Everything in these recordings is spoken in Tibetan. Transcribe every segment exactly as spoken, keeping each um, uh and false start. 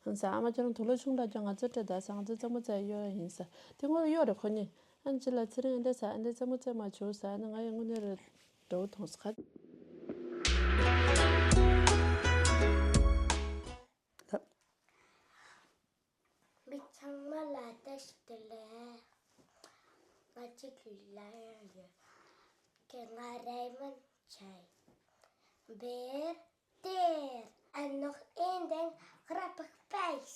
ཟ། ཨ་མ་ཁྱོད་རང་དུག་ལོག་ཆུང་དྲགས་ཀྱང་ང་ཚོ་སྤྲད་ད་ཟ། ང་ཚོ་རྩེད་མོ་རྩེ་ཡོད་ཡིན་ཟ། དེ་སྔོན་ཡོད་རེད་ཁོ་གཉིས། ཨ་ནི་ཅི་ལ་ཚེ་རིང་ཨེ་འདྲ་ཟ། ཨེ་འདྲ་རྩེད་མོ་རྩེ་མ་བྱུང་ཟ། ཨ་ནི་ང་ཡང་དངོས་གནས་རེད་འགྲོ་མཐོང་ཟ་ཁ། མི་ཚང་མ་ལ་བཀྲ་ཤིས་བདེ་ལེགས། ང་གཅིག་ལ་ཡང་ཡོད། ཁྱེད་ང་རེ་མོན་ཆེ། བེར་དེར་ཨ་ནོག་ཨིན་དེང་ར་པག་པེས།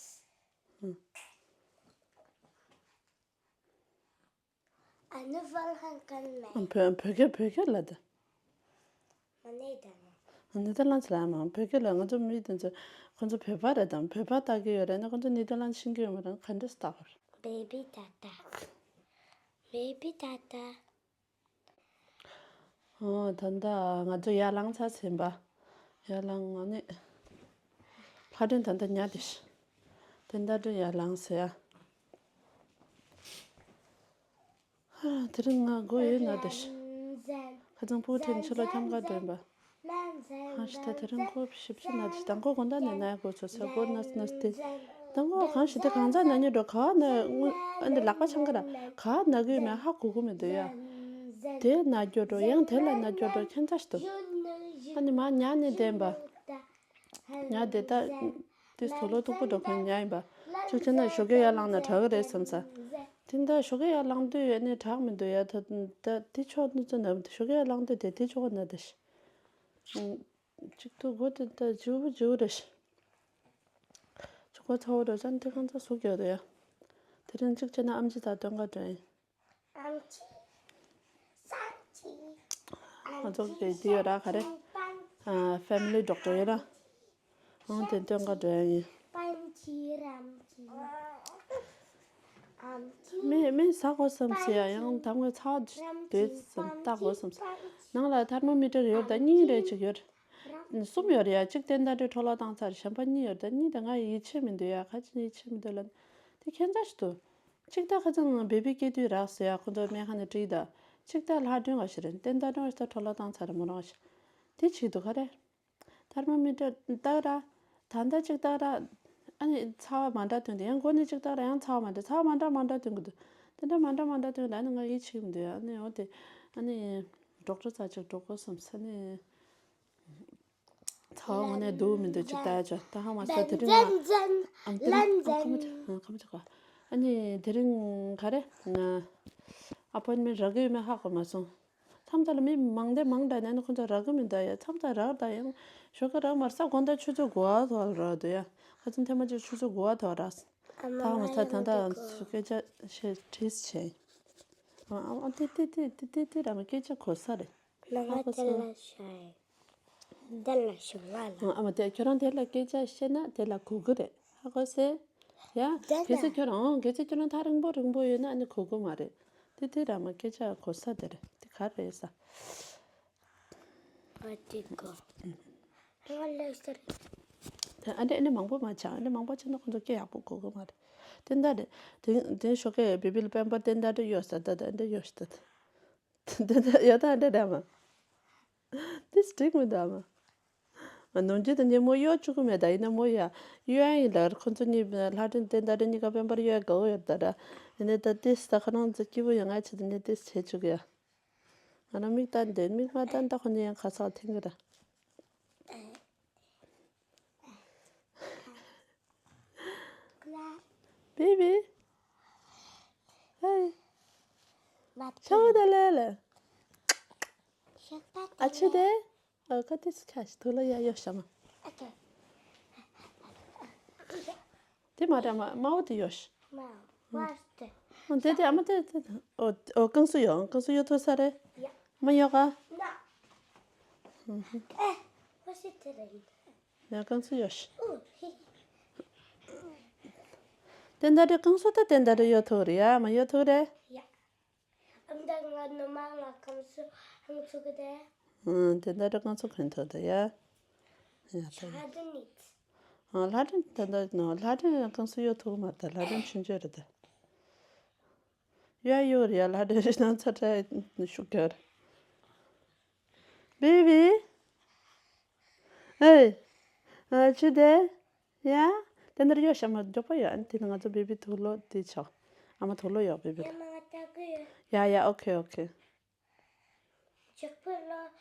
ཨ་ནི་ཧྥང་ཧན་ཀན་མེ། བོད་བོད་སྐད་བོད་སྐད་ལ་ད། ནེ་དར་ལན། ནེ་དར་ལན་ལ་མ་བོད་སྐད་ལ་ང་ཚོ་མི་དེ་ཚོ་ཁོ་ཚོ་བོད་པ་རེད་དམ། བོད་པ་ལྟ་གི་ཡོད་རེད་ན་ཁོ་ཚོ་ནེ་དར་ལན་ཤེས་ཀྱི་ཡོད་མ་རེད། ག་འདྲ་ལྟ་བར། བེ་བི་ཏ་ཏ། བེ་བི་ཏ་ཏ། ཨོ་ད་ལྟ་ང་ཚོ་ཡར་ལངས་ཚར་ཟིན་པ། ཡར་ལངས་ཨ་ནི། ལྷ་སྒྲོན་ད་ལྟ་ཉལ་བསྡད་ཤག་དེ་ད་སྒྲོན་ཡར་ལངས་ཟེར་ཡ། དེ་རིང་ང་སྒོ་ཡོད་ན་བསྡད་ཤག་ཁ་སང་ཕྲུ་གུ་ཁྲིད་ནས་ཕྱི་ལོགས་འཁྱམ་ག་འགྲོ་ཡིན་པ། ཧ་ཤི་ད་དེ་རིང་ཁོ་ཞིབ་ཞིབ་ན་དེ་དང་ཁོ་དགོང་དག་ནས་ན་ཡ་གོ་ཚོ་ས་སྒོ་ན་ན་སྟེ། དང་ཁོ་གང་ཞིག་དེ་གང་ཚ་ན་ཉོ་འགྲོ་ག་ན་དངུལ་ཨ་འདི་ལག་པ་འཆང་ག་ར་ག་ན་གི་མེད་ཧ་གོ་གི་མི་འདུག་ཡ། དེ་ན་སྐྱོ་འགྲོ་ཡང་དེ་ལ་ན་སྐྱོ་འགྲོ་ཁྱད་མཚར་ཞིག་འདུག་ཨ་ནི་མ་ཉལ་ནས་བསྡད་པ། ཉལ་བསྡད་ད། དེ་སོ་ལོ་སྟུག་པོ་འགྲོ་མཁན་ཉལ་ཡིན་པ། ཅིག་བྱས་ན་ཞོགས་ཀས་ཡར་ལངས་ན་དྲག་གི་རེད་བསམ་ས། དེ་འདྲ་ཞོགས་ཀས་ཡར་ལངས་དུས་ཡ་ནི་དྲག་མི་འདུག་ཡ། ད་ད་དེ་ཕྱོགས་ནི་ཚོ་ན་ཞོགས་ཀས་ཡར་ལངས་དུས་དེ་དེ་ཕྱོགས་ན་ད་ཤི། གཅིག་ཏུ་སྒོ་དེ་ད་བརྗེ་པོ་བརྗེ་པོ་རེད་ཤི། ཆུ་ཁོ་ཚ་བོ་རེད་ཤི་དེ་གང་ཚ་ཟུག་རྒྱག་རེད་ཡ། དེ་རིང་གཅིག་བྱས་ན་ཨམ་ཆི་ད་སྟོན་ག་འགྲོ་ཡིན། ང་ཚོ་གི་དེ་ཡོད་ར་ག་རེ། ཨ་ཕེ་མི་ལི་ཌོག་ཊར་ཡོད་ར། ཨང་དེ་སྟོན་ག་འགྲོ་ཡ་ཡིན། མི་མི་ཟ་དགོས་བསམ་སི་ཡ་ཡང་དམ་གི་ཚ་བ་དེ་བསམ་ལྟ་དགོས་བསམ་སི། ནང་ལ་ཐར་མོ་མི་ཊར་ཡོད་ད་གཉིས་རེ་ཅིག་ཡོད། གསུམ་ཡོད་རེད་ཡ། གཅིག་དེ་འདྲ་འདྲའི་འཕྲོ་བརླག་བཏང་ཚར། གཞན་པ་གཉིས་ཡོད་ད་གཉིས་དེ་ང་ཡིད་ཆེས་མི་འདུག་ཡ། ག་ཅི་ཡིད་ཆེས་མི་འདུག་ལ། དེ་ཁྱད་མཚར་ཞིག་འདུག་གཅིག་ད་ཁ་ཚང་བེ་བི་སྐྱེ་དུས་རག་ཟེར་ཡ་ཁོ་ཚོ་སྨན་ཁང་ནས་བྲིས་ད། གཅིག་ད་ལྷ་སྒྲོན་བ་ཞིག་རེད་དེ་འདྲ་སྒྲོན་བ་ཞིག་ད་འཕྲོ་བརླག་བཏང་ཚར་རེད་མོ་རང་བ་ཞིག་དེ་ཆིག་འདུག་ག་རེ། ཐར་མོ་མི་ཊར་བཏགས་ར། ད་ལྟ་གཅིག་བཏགས་ར། ཨ་ནི་ཚ་བ་མ་འདྲ་ཐོན་དེ་ཡང་སྒོ་ནས་གཅིག་བཏགས་ར་ཡང་ཚ་བ་མ་འདྲ་ཚ་བ་མ་འདྲ་མ་འདྲ་ཐོན་གི་འདུག་དེ་འདྲ་མ་འདྲ་མ་འདྲ་ཐོན་ལ་ནི་ང་ཡིད་ཆེས་མི་འདུག་ཨ་ནི་འོ་དེ། ཨ་ནི། ཌོག་ཊར་ཚ་གཅིག་འགྲོ་དགོས་བསམ་ས་ནི། ཚ་བ་དངོས་གནས་འདུག་མི་འདུག་ཅིག་ལྟ་ཡ་ཅོ་ད་ཧ་མ་ས་དེ་རིང་ང་། ཨམ་དེ་རིང་ཨམ་ཁ་མ་ཅིག་ཨ་ཁ་མ་ཅིག་ག་ཨ་ནི་དེ་རིང་ག་རེ། ཨ་པོའིན་མེན་ཊི་རག་གི་ཡོད་མེད་ཧ་གོ་མ་སོང་། མཚམས་དག་ལ་མི་མང་དེ་མང་དྲགས་ནས་ནི་ཁོ་ཚོ་རག་གི་མི་འདུག་ཡ། མཚམས་དག་རག་ད་ཡང་ཞོགས་ཀ་རག་མར་ས་དགོང་དག་ཆུ་ཚོད་དགུ་པ་ཐོག་རག་འདུག་ཡ། ཁ་ཚོན་ཐེངས་མ་གཅིག་ཆུ་ཚོད་དགུ་པ་ཐོག་རག་ད་ང་ས་ད་ད་སྐད་ཆ་བཤད་བྲིས་བྱས། ཨ་ཨ་དེ་དེ་དེ་དེ་དེ་དེ་ར་མ་སྐད་ཆ་གོ་ས་རེད། ལ་ང་དེ་ལ་ཤའི། འདི་ལ་ཤོག་ལ་ལ། ཨ་མ་དེ་ཁྱོད་རང་དེ་ལ་སྐད་ཆ་བཤད་ན་དེ་ལ་གོ་གི་རེད། ཧ་གོ་སེ། ཡ། དེ་ལ། གལ་སྲིད་ཁྱོད་རང་གལ་སྲིད་ཁྱོད་རང་ཐག་རིང་པོ་རིང་པོ་ཡོད་ན་ཨ་ནི་གོ་གི་མ་རེད། དེ་དེ་ར་མ་སྐད་ཆ་གོ་ས་དེ་རེད་དེ་ག་རེད་ས། ཨ་དེ་གོ། ང་ལ་ཤར། དེ་ཨ་འདྲེ་ཨ་འདྲེ་མང་པོ་མ་ཆགས་ཨ་འདྲེ་མང་པོ་ཆགས་ན་ཁོང་ཚོ་སྐད་ཡག་པོ་གོ་གི་མ་རེད། དེ་འདྲ་རེད། དེ་དེ་ཞོགས་ཀས་བི་བི་ལ་པན་པར་དེ་འདྲ་རེ་ཡོད་ས་ད་ད་ཨ་འདྲེ་ཡོད་ས་ད། དེ་འདྲ་ཡོད་ད་ཨ་འདྲེ་འདྲ་མ། དེ་སྒྲིག་མི་འདུག་ཨ་མ། ནམ་རྒྱུན་དུ་ངས་མོ་གཡོག་བཅུག་གི་མེད་ད་ཡིན་ན་མོ་ཡ། གཡོག་ཡ་ཡིན་ལ་ཁོང་ཚོ་གཉིས་ལྷ་སྒྲོན་དེ་འདྲ་རེ་གཉིས་ཀ་པན་པར་གཡོག་ཡ་དགའ་བོ་ཡོད་ད་ར། ཡིན་ནའི་ད་དེ་ས་ཁ་རང་ཚོ་སྐྱིད་པོ་ཡོད་ང་ཆེད་དུ་ངས་དེ་བྱེད་བཅུག་ཡ། ང་རང་མིག་ལྟ་འདོད་མིག་མ་ལྟ་ད་ཁོ་ནི་ཡང་ཁ་ཚག་འཐེན་གི་ར། བི་བི། ཧེ། ཤོག་ད་ལེ་ལེ། ཨ་ཆི་དེ། ཨ་ཀ་ཏི་སི་ཁ་ཤི་ཐུ་ལ་ཡ་ཡོ་ཤ་མ། དེ་མ་ར་མ་མ་འོ་དེ་ཡོ་ཤ། མ་འོ་དེ། འོ་དེ་དེ་ཨ་མ་དེ་དེ་འོ་འོ་ཀང་སུ་ཡོ་ཀང་སུ་ཡོ་ཐུ་ས་རེ། མ་ཡོ་ག་ཡ་ཀང་སུ་ཡོ་ཤ། དེ་འདྲ་རེ་ཀང་སུ་ད་དེ་འདྲ་རེ་ཡོ་ཐུ་རེ་ཡ་མ་ཡོ་ཐུ་རེ། ཨ་མ་ད་ང་ནུ་མ་ང་ཀང་སུ་ཧང་ཚུགས་དེ། ཨ་དེ་འདྲ་རེ་ཀང་སུ་ཁོན་ཐོག་དེ་ཡ། ཡ་ད། ལྷ་སྒྲོན་ནི། ཨ་ལྷ་སྒྲོན་དེ་འདྲ་ནོ་ལྷ་སྒྲོན་ཀང་སུ་ཡོ་ཐུག་མ་ད་ལྷ་སྒྲོན་ཆུང་ཆུང་རེད་ད། ཡ་ཡོ་རེད་ཡ་ལྷ་སྒྲོན་རེད་ན་ཚ་ཚ་ཤུགས་རྒྱག་རེད། བི་བི། ཨེ། ཨ་ཆི་དེ། ཡ། དེ་འདིར་ཡོད་ཤ་མ་མགྱོགས་པོ་ཡོད། ཨ་ནི་དེ་ནི་ང་ཚོ་བེ་བི་དུག་ལོག་དེ་ཆོག་ཨ་མ་དུག་ལོག་ཡོད་བེ་བི་ལ། ཡ་ཡ་ཨོ་ཁེ་ཨོ་ཁེ། མགྱོགས་པོ་ལ།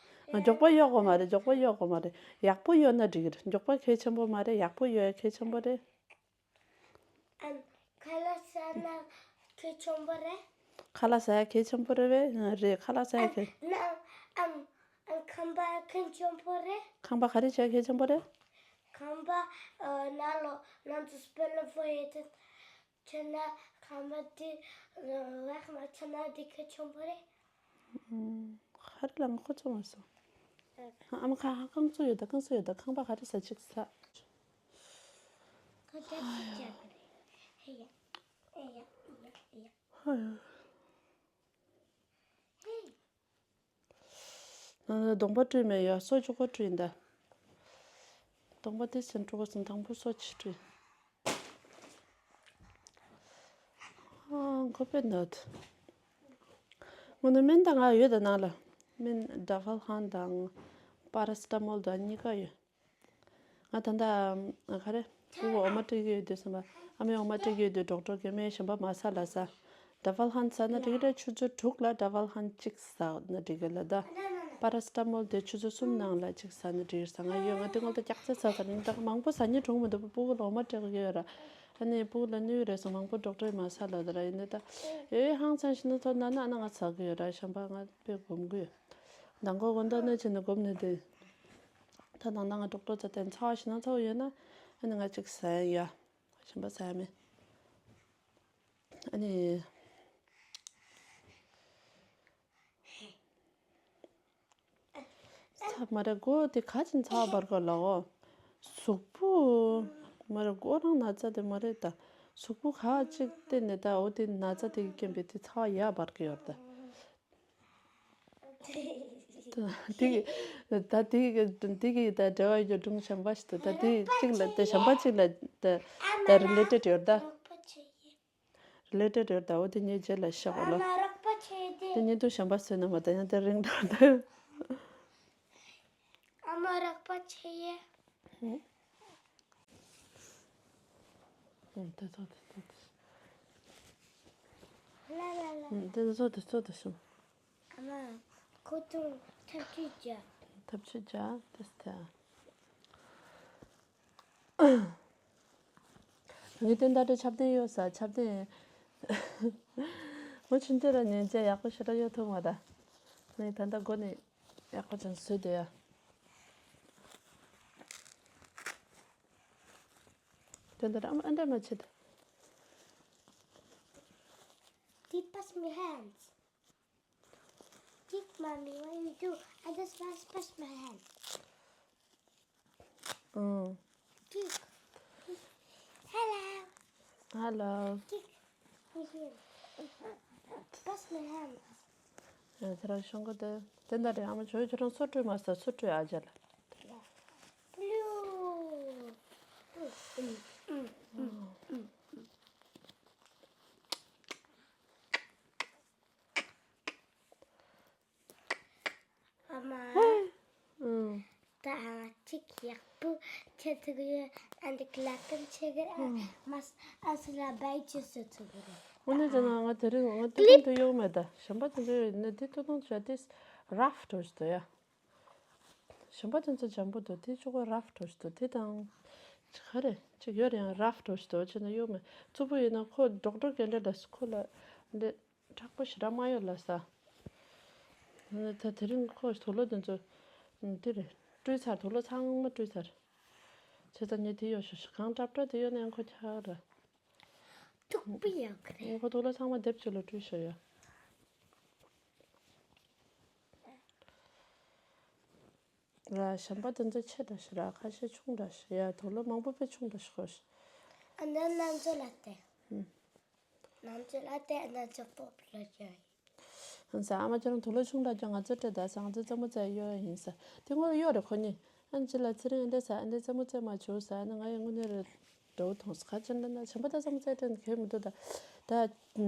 ང་མགྱོགས་པོ་གཡོག་དགོས་མ་རེད། མགྱོགས་པོ་གཡོག་དགོས་མ་རེད། ཡག་པོ་གཡོག་ན་འགྲིག་གི་རེད། མགྱོགས་པོ་གལ་ཆེན་པོ་མ་རེད། ཡག་པོ་གཡོག་ཡ་གལ་ཆེན་པོ་རེད། ཨམ། ཁ་ལག་ཟ་ན་གལ་ཆེན་པོ་རེད། ཁ་ལག་ཟ་ཡ་གལ་ཆེན་པོ་རེད་པས། རེད། ཁ་ལག་ཟ་ཡ་གལ། ཨམ། ཨམ། ཁང་པ་གལ་ཆེན་པོ་རེད། ཁང་པ་ག་རེ་བྱས་གལ་ཆེན་པོ་རེད། ཁང་པ་ཨ་ནང་ལོགས་ནང་དུ་སྤེ་ལ་ཕོ་ཡེ་ཏེ་ཆེ་ན་ཁང་པ་དེ་ཨ་བག་མ་ཆེ་ན་དེ་གལ་ཆེན་པོ་རེད། ཨམ། ཧ་རི་ལ་ང་ཁོ་ཚོ་མ་སོང་། ཨ་མ་ཁ་ཧ་རྐང་ཚོ་ཡོད་ད། རྐང་ཚོ་ཡོད་ད། ཁང་པ་ག་རེ་ཟ་ཅིག་ཟ། ཁོ་ད་ཅིག་ཅག་རེད། ཧེ་ཡ། ཨེ་ཡ། ཨེ་ཡ། ཨེ་ཡ། ཧ་ཡ། ཧེ། ཨ། གདོང་པ་བཀྲུས་མེད་ཡ། སོ་གཅིག་པོ་བཀྲུས་ཡིན་ད། གདོང་པ་དེ་ཚོ་བཀྲུ་དགོས་སོང་། དང་པོ་སོ་གཅིག་བཀྲུས། ཨ། ཁོ་པའི་ནད། དངོས་གནས་སྨན་ད་ང་ཡོད་ད་ནང་ལ། སྨན་ཌ་ཕལ་ཧན་དང་པ་ར་སི་ཊ་མོལ་དང་གཉིས་ཀ་ཡོད། ང་ད་ལྟ་ག་རེ་ཕྲུ་གུ་འོ་མ་སྤྲད་ཀྱི་ཡོད་དུས་ཙམ་པ། ཨ་མའི་འོ་མ་སྤྲད་ཀྱི་ཡོད་དུས་ཌོག་ཊར་གྱིས་སྨན་གཞན་པ་མ་ཟ་ལབ་ས། ཌ་ཕལ་ཧན་ཟ་ན་འགྲིག་གི་རེད། ཆུ་ཚོད་དྲུག་ལ་ཌ་ཕལ་ཧན་གཅིག་ཟ་ན་འགྲིག་གི་ལབ་ད། པ་ར་སི་ཊ་མོལ་དེ་ཆུ་ཚོད་གསུམ་ནང་ལ་གཅིག་ཟ་ན་འགྲིག་གི་རེད་ཟེར། ང་ཡོད། ང་དེ་སྔོན་ད་སྐྱག་རྫས་ཟ་ཟ་ནས་ད་མང་པོ་ཟ་སྙིང་བྲོ་མི་འདུག་ཕྲུ་གུ་ལ་འོ་མ་སྤྲད་ཀྱི་ཡོད་ར། ཨ་ནི་ཕྲུ་གུ་ལ་གནོད་ཀྱི་རེད་ཟེར། མང་པོ་ཌོག་ཊར་གྱིས་མ་ཟ་ལབ་ད་ར། ཡིན་ནའི་ད་ཨེ་ཧང་སང་ཞིག་ན་ཐོག་ན་ན་ཨ་ན་ང་ཟ་གི་ཡོད་ར། གཞན་པ་ང་དཔེ་སྒོམ་གི་ཡོད། མདང་དགོང་དགོང་དག་ནས་བྱས་ནས་སྒོམ་ནས་བསྡད། ད་ནང་ན་ང་ཌོག་ཊར་ཚོ་དེ་ཚ་བ་ཞིག་ན་ཚ་བ་ཡོད་ན་ཨ་ནི་ང་གཅིག་ཟ་ཡ་ཡ། གཞན་པ་ཟ་ཡ་མེད། ཨ་ནི། ཚ་མ་རེད། མགོ་དེ་ག་ཅིག་ཚ་བ་འབར་གོ་ལ་འོ། གཟུགས་པོ། མ་རེད། མགོ་རང་ན་ཚ་དེ་མ་རེད་ད། གཟུགས་པོ་ག་ཅིག་བལྟས་ནས་ད་འོ་དེ་ན་ཚ་དེ་གི་རྐྱེན་པས་དེ་ཚ་བ་ཡར་འབར་གི་ཡོད་ད། དེ་གི་ད་དེ་གི་དེ་གི་ད་འབྲེལ་བ་ཡོད་སྒྲུང་གཞན་པ་ཞིག་འདུག་ད་དེ་གཅིག་ལ་དེ་གཞན་པ་གཅིག་ལ་ད་ད་རི་ལེ་ཊེཌ་ཡོད་ད། རི་ལེ་ཊེཌ་ཡོད་ད། འོ་དེ་ངས་རྗེས་ལ་བཤད་གོ་ལ། ཨ་མ་རོགས་པ་བྱེད་དེ། དེ་བརྙན་ཐུང་གཞན་པ་བཟོས་ན་མ་ད་ཡང་དེ་རིང་འགྲོ་ད། ཨ་མ་རོགས་པ་བྱེད་ཡེ། ཨུམ། དེ་ཚོ་དེ་ཚོ་དེ། ལ་ལ་ལ། ཨུམ། དེ་ཚོ་དེ་ཚོ་དེ་ཤོད། ཨ་མ། ཁོ་ཚོ་ཐབས་ཇུས་བྱ། ཐབས་ཇུས་བྱ་དེ་སྟེ། ངས་དེ་འདྲ་འདྲ་ཆབ་ཏན་ཡོད་ས་ཆབ་ཏན། ངོ་ཆུང་དུས་ལ་ཉན་བྱས་ཡག་པོ་ཞེ་དྲག་ཡོད་ཐུབ་མ་ད། ངས་ད་ལྟ་སྒོ་ནས་ཡག་པོ་ཅན་བཟོས་བསྡད་ཡ། དེ་འདྲ་ཨ་མ་ཨ་འདྲ་མ་བྱེད་ད། Did pass my hands. Kick, mommy, what you do? I just pass, pass my hand. ཨང་། Kick. Kick. Hello. Hello. Kick. Pass my hand. ཨ། དེ་རང་ཤོང་གི་དེ། དེ་འདྲ་རེད། ཨ་མ་ཇོ་ཡི་ཁྱོད་རང་སོ་བཀྲུས་མ་ཟ། སོ་བཀྲུས་ཨ་ཅག་ལ། Blue. ཨ་མ། ཨང་། ད་ཨ་ཅིག་ཡག་པོ་ཁྱེར་ཐུབ་ཡོད། ཨ་འདི་ཀ་ལ་ཀམ་ཆེ་གི་ཨ་མ་ཨ་སི་ལ་བའི་ཅི་སོ་ཐུབ་རེད། དངོས་གནས་བྱས་ན་ང་དེ་རིང་ང་དེ་རིང་དུ་ཡོང་མེད་ད། གཞན་པ་དེ་འདྲ་ཡོད་ནི་དེ་ཏོ་ཏོང་བྱ་དེ་རབ་ཏོ་ཞིག་ཏུ་ཡ། གཞན་པ་དེ་ཚོ་འཇམ་པོ་འདུག་དེ་ཅོག་པོ་རབ་ཏོ་ཞིག་འདུག་དེ་དང་། ཅི་ག་རེ་ཅིག་ཡོད་རེད། ཡང་རབ་ཏོ་ཞིག་འདུག་བྱས་ན་ཡོད་མེད། གཙོ་བོ་ཡིན་ན་ཁོ་ཌོག་ཊར་གྱིས་འདྲ་ལ་ཁོ་ལ་འདི། དྲག་པོ་ཞེ་དྲག་མ་ཡོད་ལ་ས། ད་དེ་རིང་ཁོ་དུག་ལོག་དེ་ཚོ་འདི་རེད། བཀྲུས་ཚར། དུག་ལོག་ཚང་མ་བཀྲུས་ཚར། བྱས་ཙང་ངས་དེ་གཡོག་ཞོག་གང་འདྲ་འདྲ་དེ་གཡོག་ནའང་ཁོ་ཁྱག་ར། དུག་པོ་ཡོད་གི་རེད། ཁོ་དུག་ལོག་ཚང་མ་དེབ་གཅིག་ལ་བཀྲུས་ཞོག་ཡ། ར་གཞན་པ་དེ་ཚོ་ཆེ་འདྲ་ཞིག་ར། ཁ་ཤས་ཆུང་འདྲ་ཞིག་ཡ། དུག་ལོག་མང་པོ་དཔེ་ཆུང་འདྲ་ཞིག་ཤོག་ཨ་ནི་ནང་ཚོ་ལ་བལྟས། ཨུམ། ནང་ཚོ་ལ་བལྟས། ནང་ཚོ་སྤོབས་ལ་བྱས། ཧང་སང་། ཨ་མ་ཁྱེད་རང་དུག་ལོག་ཆུང་དྲགས་ཀྱང་ང་ཚོ་སྤྲད་ད་ཟེར། ང་ཚོ་རྩེད་མོ་རྩེ་གཡོ་ཡིན་ཟེར། དེ་སྔོན་གཡོ་རེད་ཁོ་གཉིས། ཨ་ནི་ཅི་ལ་ཚེ་རིང་འདྲ་ཟེར། ཨ་འདྲ་རྩེད་མོ་རྩེ་མ་བྱུང་ཟེར། ཨ་ནི་ང་ཡང་དངོས་གནས་རེད་འདྲ་བོ་མཐོང་སོང་། ཁ་ཅིག་འདྲ་ན་གཞན་པ་ད་རྩེད་མོ་རྩེ་སྤྲད་ན་གལ་མི་འདུག་ད། ད་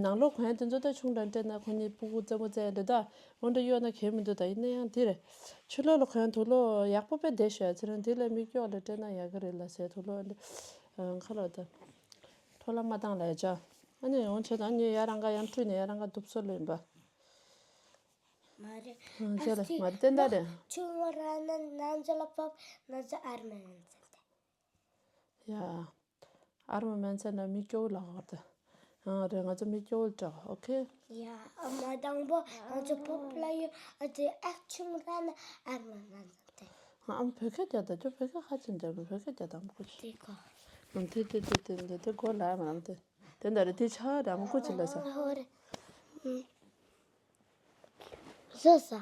ནང་ལོགས་གོན་ཡ་དེ་ཚོ་ད་ཆུང་དྲགས་སྤྲད་ན་ཁོ་གཉིས་སྤུ་གུ་རྩེད་མོ་རྩེ་ཡ་འདྲ་ད། འོ་འདྲ་གཡོ་ན་གལ་མི་འདུག་ད། ཡིན་ན་ཡང་དེ་རེད། ཕྱི་ལོགས་ལ་གོན་ཡ་དུག་ལོག་ཡག་པོ་དཔེ་བསྡད་ཤག་ཚེ་རིང་དེ་ལ་མིག་སྐྱོག་ལ་སྤྲད་ན་ཡག་གི་རེད་ལ་ཟེར། དུག་ལོག་འདི། ཁ་ལོ་ད། འཕྲོ་བརླག་མ་བཏང་ལ་ཡ་ཅག་ཨ་ནི་ཡོང་བྱས་ད་ཨ་ནི་ཡ་རང་ག་ཡང་བཀྲུས་ནས་ཡ་རང་ག་དུབ་སོ་ལོས་ཡིན་པ། མ་རེད། ཨ་ཅག་ལ་མ་རེད་བསྟན་ད་རེད། ཆུང་བ་ར་ན་ན་ཚོ་ལ་པབ་ན་ཚོ་ཨར་མ་ཡང་ཚན་ཏེ། ཡ། ཨར་མ་མན་ཚན་ན་མི་སྐྱོ་བོ་ལ་གོ་ད། ཨང་རེད། ང་ཚོ་མི་སྐྱོ་བོ་ལ་འགྲོ་ཨོ་ཁེ། ཡ། ཨ་མ་དང་པོ་ང་ཚོ་པོ་པ་ལ་ཡོད་ཨ་ཙི་ཨ་ཆུང་ར་ན་ཨར་མ་མན་ཚན་ཏེ། ཨ་མ་བོད་སྐད་རྒྱག་ད་ཅོ་བོད་སྐད་ཁ་ཅན་རྒྱག་བོད་སྐད་རྒྱག་ད་མ་ཁུ་ཅི། དེ་གོ། ཨང་དེ་དེ་དེ་དེ་དེ་དེ་གོ་ལ་མ་རང་དེ། དེ་འདྲ་རེད་དེ་ཆ་ར་མ་ཁུ་ཅི་ལ་ས། ཧོ་རེད། ཨུམ། བཟོ་ས།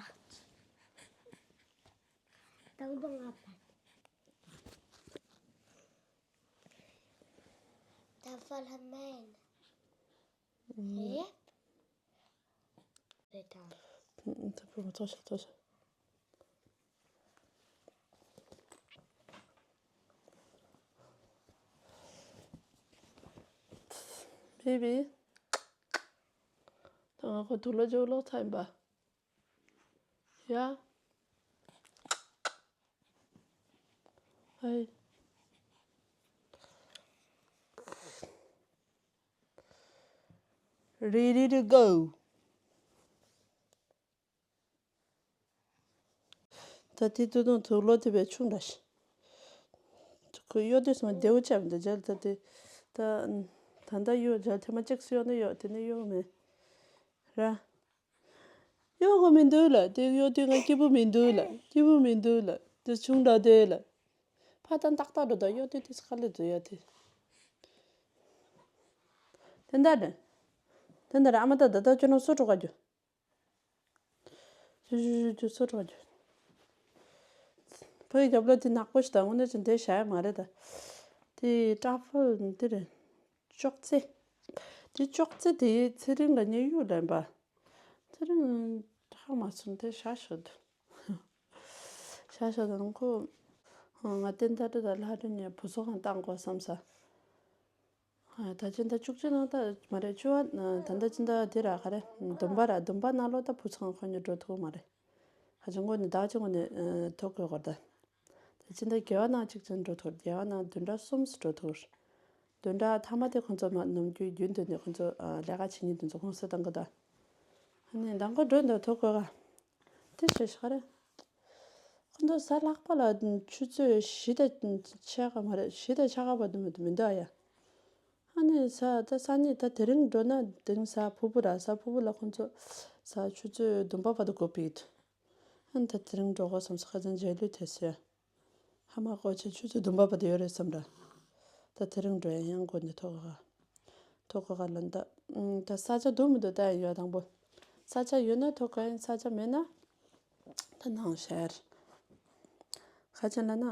དང་པོ་ང་ཕ། ད་ཕ་ལ་མེན། ཨེ། བེ་ད། ད་ཕ་མ་ཐོ་ཤ་ཐོ་ཤ། བེ་བི། ད་ང་ཁོ་དུག་ལོག་ཅོ་ལོག་ཚ་ཡིན་པ། ཡ། ཧེ། Ready to go. ད་དེ་དུས་དུང་དུག་ལོག་དེ་བས་ཆུང་འདྲ་ཞིག་ཁོ་གཡོ་དུས་སུ་མ་བདེའུ་ཆབ་འདི་འཇལ་ད་དེ། ད་ད་ད་གཡོ་འཇལ་ཐེངས་མ་གཅིག་སུ་གཡོ་ནི་གཡོ་དེ་ནི་གཡོ་མེད། ར། གཡོ་གོ་མི་འདུག་ལ་དེ་གཡོ་དུས་ང་སྐྱིད་པོ་མི་འདུག་ལ་སྐྱིད་པོ་མི་འདུག་ལ་དེ་ཆུང་དྲགས་དེ་ལ། ཕ་ད་ཏག་ཏག་འགྲོ་ད་གཡོ་དུས་དེ་ཁ་ལེ་འདུག་ཡ་དེ། དེ་འདྲ་རེད། དེ་འདྲ་རེད། ཨ་མ་ད་ད་ད་ཁྱོད་རང་སུ་འགྲོ་ག་རྒྱུ། ཞུ་ཞུ་ཞུ་ཞུ་སོ་འགྲོ་རྒྱུ། བོད་ཀྱི་རྒྱབ་ལོགས་དེ་ནག་པོ་ཞིག་དང་དངོས་གནས་ཀྱི་འདི་བྱ་ཡ་མ་རེད་ད། དེ་ཀྲ་ཕུ་འདི་རེད། ཅོག་ཙེ། དེ་ཅོག་ཙེ་དེ་ཚེ་རིང་ལ་ཉེ་གཡུག་ལེན་པ། ཚེ་རིང་ཧ་མ་སོང་དེ་བྱ་ཞོ་འདུག་བྱ་ཞོ་དང་ཁོ། ང་བསྟན་ད་དྲི་ད་ལྷ་རི་ནས་བུ་སོ་གང་བཏང་དགོས་བསམ་ས། ད་ཕྱི་ཟླ་བཅུ་གཅིག་ནང་ད་མ་རེད་བཅུ་པ་ད་ལྟ་ཕྱི་ཟླ་དེ་ར་ག་རེ་བདུན་པ་ར་བདུན་པ་ནང་ལོ་ད་བུ་ཚང་ཁོ་གཉིས་འགྲོ་ཐུབ་མ་རེད། ཁ་ཅིག་མགོ་ནས་ཟླ་གཅིག་མགོ་ནས་ཐོ་འགོད་དགོས་ད། ད་ཕྱི་ཟླ་བརྒྱད་པ་ནང་གཅིག་ཅན་འགྲོ་ཐུབ་བརྒྱད་པ་ནང་བདུན་ཕྲག་གསུམ་འགྲོ་ཐུབ། བདུན་ཕྲག་མཐའ་མ་དེ་ཁོང་ཚོ་མ་ནམ་རྒྱུན་རྒྱུན་དུ་ནས་ཁོང་ཚོ་ལས་ཀ་བྱེད་མཁན་དེ་ཚོ་གུང་སེང་བཏང་གི་ད། ཨ་ནི་མདང་དགོང་འགྲོ་འདུག་ཐོ་འགོད་ག་དེ་ཞེས་ཤག་རེད། ཁོ་ཚོ་གཟའ་ལྷག་པ་ལ་ཆུ་ཚོད་བཞི་དང་ཕྱེད་ཀ་མ་རེད་བཞི་དང་ཕྱེད་ཀ་བར་དུ་མི་འདུག་མི་འདུག་ཨ་ཡ། ཨ་ནི་གཟའ་ད་སང་ཉིན་ད་དེ་རིང་འགྲོ་ན་དེ་རིང་གཟའ་ཕུར་བུ་ར་གཟའ་ཕུར་བུ་ལ་ཁོ་ཚོ་གཟའ་ཆུ་ཚོད་བདུན་པ་བར་དུ་སྒོ་ཕྱེ་གི་འདུག་ཨ་ནི་ད་དེ་རིང་འགྲོ་དགོས་བསམ་སོང་ཁ་སང་མཇལ་ལུས་ཐེབས་སོང་ཡ། ཧ་མ་གོ་ཆེ་ཆུ་ཚོད་བདུན་པ་བར་དུ་ཡོད་རེད་བསམ་ར། ད་དེ་རིང་འགྲོ་ཡ་ཡང་དགོས་ནས་ཐོ་ག་ག་ཐོ་ག་ག་ལ་འདི། ད་ས་ཆ་འདུག་མི་འདུག་ལྟ་ཡ་ཡོད་དང་པོ། ས་ཆ་ཡོད་ན་ཐོ་ག་ཡིན་ས་ཆ་མེད་ན། ད་ནང་ཤར། ཁ་ཆེ་ལ་ན།